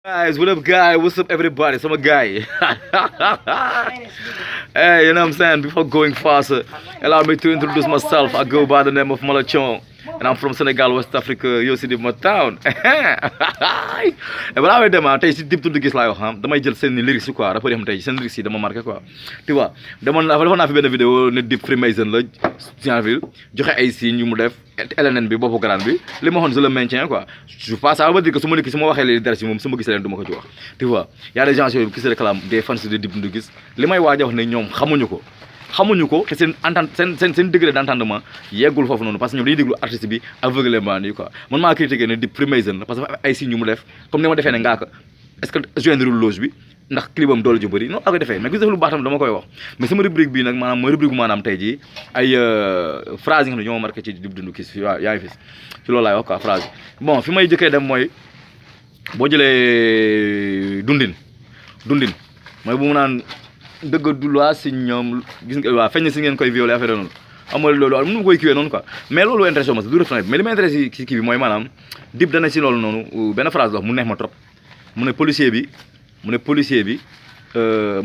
Guys, what up, guy? What's up, everybody? So I'm a guy. Hey, you know what I'm saying? Before going faster, allow me to introduce myself. I go by the name of Malachon, and I'm from Senegal, West Africa. You see my town. Balaa may dem tey si Dip Doundou Guiss laay wax damay jël seen lyrics yi quoi rapport yi xam tey seen lyrics yi dama marqué quoi. Tu vois defoon naa fi benn vidéo ne Dip Freemason la Genville joxe ay signes yu mu def LNN bi boppu grande bi li ma waxoon je le maintiens quoi. Je pense ça veut dire que su ma waxee léegi dara si moom su ma gisee leen du ma ko ci wax. Tu vois y a des gens qui se réclament des fans de Dip Doundou Guiss li may waaj a wax ne ñoom xamuñu ko te seen entente seen degré d'entendement yeggul foofu noonu parce que ñoom dañuy déglu artiste bi aveuglément nii quoi man maa critiqué ne Dip Freemason la parce que ay signes yu mu def comme ni ma defee ne ngaa ko est-ce que joindre loge bi ndax clipam doole ju bëri non ak defee mais ku def lu baax tam dama koy wax mais sama rubrique bii nag maanaam mooy rubrique maanaam tey jii ay phrase yi nga xam ne ñoo marqué ci Dip Doundou Guiss waaw yaa ngi fi ci loolu laay wax quoi phrase bi bon fi may jëkkee dem mooy boo jëlee dundin mooy bu mu naan dëgg du loi si ñoom gis nga waaw feeñ si ngeen koy violé affaire noonu xam nga loolu mënu ma koy kiiwee noonu quoi mais loolu intéressé ma si du refrain bi mais li ma intéressé si kii bi mooy maanaam Dip dana si loolu noonu benn phrase la wax mu neex ma trop mu ne policier bi mu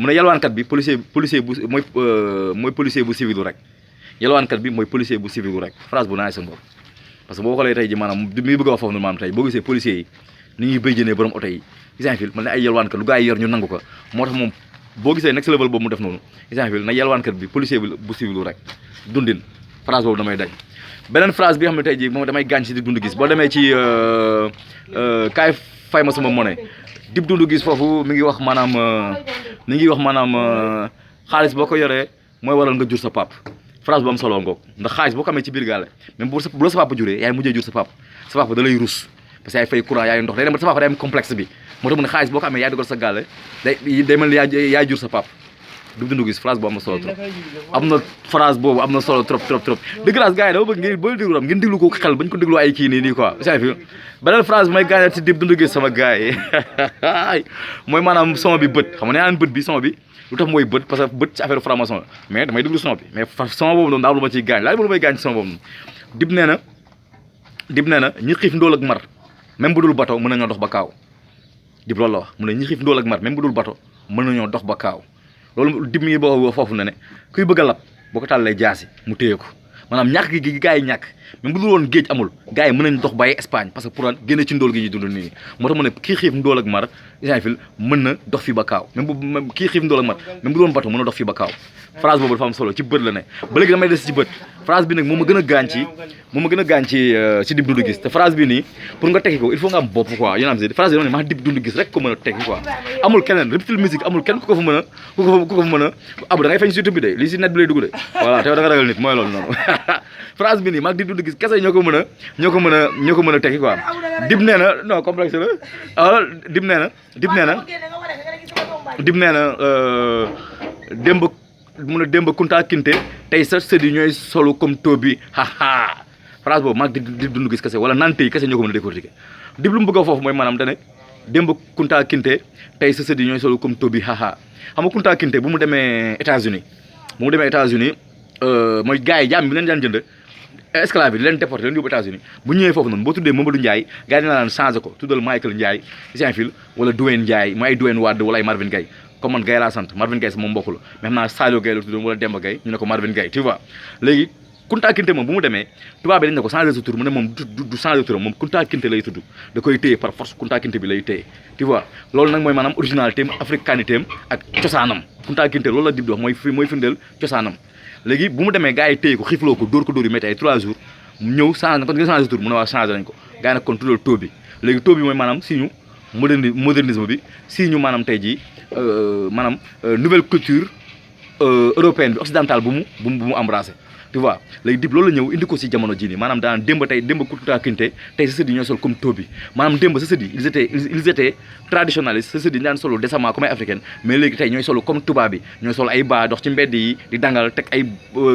ne yalwaankat bi policier bu mooy policier bu civil rek yalwaankat bi mooy policier bu civil rek phrase bu naay seen bopp parce que boo xoolee tey ji maanaam mi bëgg a wax foofu noonu maanaam tey boo gisee policier yi ni ñuy béy jënee borom oto yi exemple man ne ay yalwaankat lu gaa yi yor ñu nangu ko moo tax moom boo gisee next level boobu mu def noonu exemple na yalwaankat bi policier bu civil rek dundin phrase boobu damay dañ beneen phrase bi nga xam ne tey ji moom damay gaañ si Dip Doundou Guiss boo demee ci kaay fay ma sama monnaie Dip Doundou Guiss foofu mi ngi wax maanaam xaalis boo ko yoree mooy waral nga jur sa pap phrase bu am solo ngoog ndax xaalis boo ko amee ci biir gaale même bu la sa papa juree yaay mujjee jur sa papa da lay rus parce que yaay fay courant yaay ndox day dem ba sa papa day am complexe bi moo tax mu ne xaalis boo ko amee yaay dugal sa gaale day mel ni yaay jur sa papa Dip Doundou Guiss phrase boobu am na solo trop am na phrase boobu am na solo trop de grâce gars yi dama bëgg ngeen boo déglu ngeen déglu ko xel bañ ko déglu ay kii nii quoi fi beneen phrase bi may gaañal ci Dip Doundou Guiss sama gars yi mooy maanaam son bi bët xam nga nee naan bët bi son bi lu tax mooy bët parce que bët ci affaire franc-maçon la mais damay déglu son bi mais son boobu noonu daa lu ma ciy gaañ laaj ba lu may gaañ ci son boobu noonu Dip nee na ñi xiif ndóol ak mar même bu dul bato mën nañoo dox ba kaaw Dip loolu la wax mu ne ñi xiif ndóol ak mar même bu dul bato mën nañoo dox ba kaaw loolu Dip mi boo foofu ne kuy bëgg a lab boo ko tàllee jaasi mu téye ko maanaam ñàkk gi gars yi ñàkk même bu dul woon géej amul gars yi mën nañ dox bàyyi Espagne parce que pour génne ci ndóol gi ñuy dund nii moo tax mu ne kii xiif ndóol ak mar fil mën na dox fi ba kaaw même kii xiif ndóol ak mar même bu doon bato mën na dox fi ba kaaw phrase boobu dafa am solo ci bët la ne ba léegi damay des ci bët phrase bi nag moom ma gën a gaañ ci Dip Doundou Guiss te phrase bi nii pour nga tekki ko il faut nga am bopp quoi yéen am si phrase bi noonu maa Dip Doundou Guiss rek ko mën a tekki quoi amul keneen Reptile Music amul kenn ku ko fa mën a abu da ngay feeñ si YouTube bi de lii si net bi lay dugg de voilà te da nga ragal nit mooy loolu noonu phrase bi nii maa Dip Doundou Guiss kese ñoo ko mën a tekki quoi Dip nee na non complexe la alors Dip nee na démb Kunta Kinte tey sa sët yi ñooy solu comme Tobi haha phrase boobu maag Dip Doundou Guiss kese wala nante yi kese ñoo ko mën a décortiquer Dip lu mu bëgg a foofu mooy maanaam dane démb Kunta Kinte tey sa sët yi ñooy solu comme Tobi haha xam nga Kunta Kinte bu mu demee États-Unis mooy gars yi jaam bi leen daan jënd esclave bi di leen déporté leen yóbbu États-Unis bu ñëwee foofu noonu boo tuddee Mamadou Ndiaye gars yi dina naan changé ko tuddal Michael Ndiaye Saint-Fil wala Dwayne Ndiaye mooy ay Dwayne Wade wala ay Marvin Gaye comme man Gaye laa sant Marvin Gaye sa moom mbokk la mais xam naa Saliou Gaye la tuddoon wala Demba Gaye ñu ne ko Marvin Gaye tu vois léegi Kunta Kinte moom bu mu demee tubaab bi dañ ne ko changé sa tur mu ne moom du changé turam moom Kunta Kinte lay tudd da koy téye par force Kunta Kinte bi lay téye tu vois loolu nag mooy maanaam originalité am africanité am ak cosaanam Kunta Kinte loolu la Dip di wax mooy firndeel cosaanam léegi bu mu demee gars yi téye ko xiifloo ko dóor yu métti ay 3 jours mu ñëw changé kon nga changé tur mu ne waa changé nañ ko gars yi nag kon tuddal Tobi léegi Tobi mooy maanaam signe modernisme bi signe maanaam tey jii nouvelle culture européenne bi occidentale bu mu embrassé tu vois léegi Dip loolu la ñëw indi ko si jamono jii nii maanaam daan démb Kunta Kinte tey sa sët yi ñooy sol comme Tobi maanaam démb sa sët yi ils étaient traditionnalistes sa sët yi daan solo décemment comme ay africaine mais léegi tey ñooy solo comme tubaab bi ñooy sol ay baa dox ci mbedd yi di dangal teg ay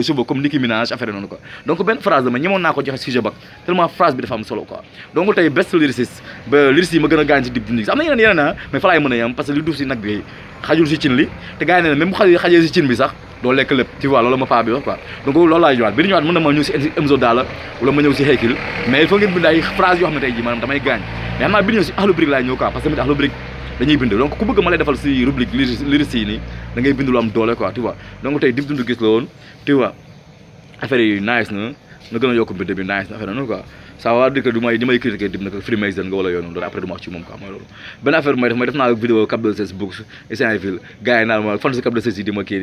cheveux comme Nicki Minaj affaire noonu quoi donc benn phrase dama ñemoon naa ko joxe sujet bac tellement phrase bi dafa am solo quoi donc tey best lyriciste ba lyriciste yi ma gën a gaañ ci Dip Doundou Guiss am na yeneen mais fa laay mën a yam parce que li duuf si nag bi xajul si cin li te gars yi ne même bu xajee si cin bi sax doo lekk lépp tu vois loolu ma paa bi wax quoi donc loolu laay ñëwaat bi di ñëwaat mën na ma ñëw si Emzo Dollar wala ma ñëw si Hakill mais il faut ngeen bind ay phrase yoo xam ne tey jii maanaam damay gaañ mais xam naa bi di ñëw si Akhlou Brick laay ñëw quoi parce que tamit Akhlou Brick dañuy bind donc ku bëgg ma lay defal si rubrique lyrics yi nii da ngay bind lu am doole quoi tu vois donc tey Dip Doundou Guiss la woon tu vois affaire yi nice na gën a yokk bind bi nice na affaire noonu quoi ça va dire que du may ñi may critiquer Dip nag Freemason nga wala yoonu loolu après du ma wax ci moom quoi mooy loolu benn affaire mooy def naa vidéo Cap de 16 books et Saint-Ville gars yi naan ma fan si Cap de 16 yi di ma kii